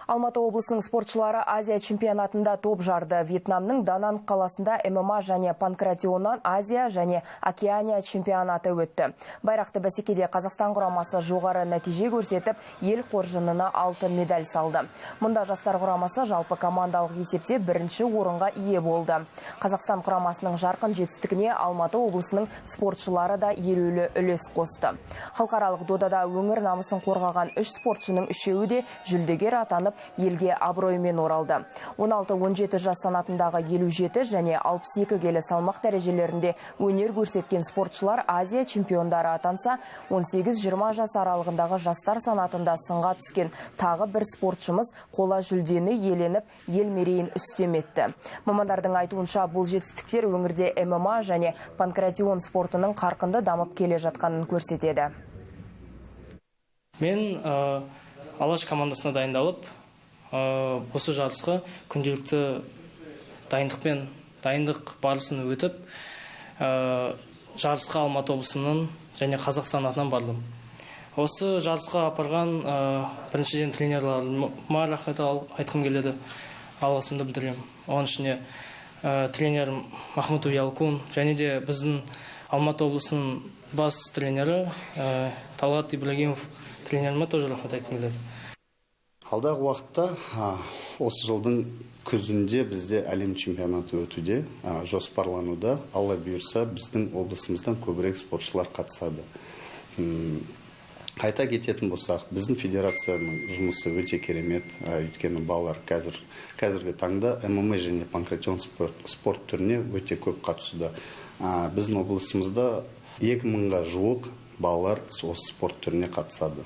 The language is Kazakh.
Алматы облысының спортшылары Азия чемпионатында топ жарды. Вьетнамның Дананг қаласында ММА және панкратионнан Азия және Океания чемпионаты өтті. Байрақты бәсекеде Қазақстан құрамасы жоғары нәтиже көрсетіп, ел қоржынына алтын медаль салды. Мұнда жастар құрамасы жалпы командалық есепте бірінші орынға ие болды. Қазақстан құрамасының жарқын жетістігіне Алматы облысының спортшылары да елеулі үлес қосты. Халықаралық додада өңір намысын қорғаған үш спортшының үшеуі де жүлдегер атанып, елге абыроймен оралды. 16-17 жас санатындағы 57 және 62 келі салмақ дәрежелерінде өнер көрсеткен спортшылар Азия чемпиондары атанса, 18-20 жас аралығындағы жастар санатында сынға түскен тағы бір спортшымыз қола жүлдені иеленіп, ел мерейін үстем етті. Мамандардың айтуынша, бұл жетістіктер өңірде ММА және панкратион спортының қарқынды дамып келе жатқанын көрсетеді. Мен Алаш командасына дайындалып, осы жарысқа күнделікті дайындықпен дайындық барысын өтіп, жарысқа Алматы облысынан және Қазақстан атынан бардым. Осы жарысқа апарған біріншіден тренерларыма рахмет айтқым келеді, алғысымды білдіремін. Оның ішінде тренер Махмутов Ялкун және де біздің Алматы облысының бас тренері Талғат Ибрагимов тренеріме тоже рахмет айтқым келеді. Алдағы уақытта, осы жылдың күзінде бізде әлем чемпионаты өтуде, жоспарлануда. Алла бұйырса, біздің облысымыздан көбірек спортшылар қатысады. Айта кететін болсақ, біздің федерацияның жұмысы өте керемет, өйткені балалар қазіргі таңда ММА және панкратион спорт түріне өте көп қатысуда. Біздің облысымызда 2000-ға жуық балалар осы спорт түріне қатысады.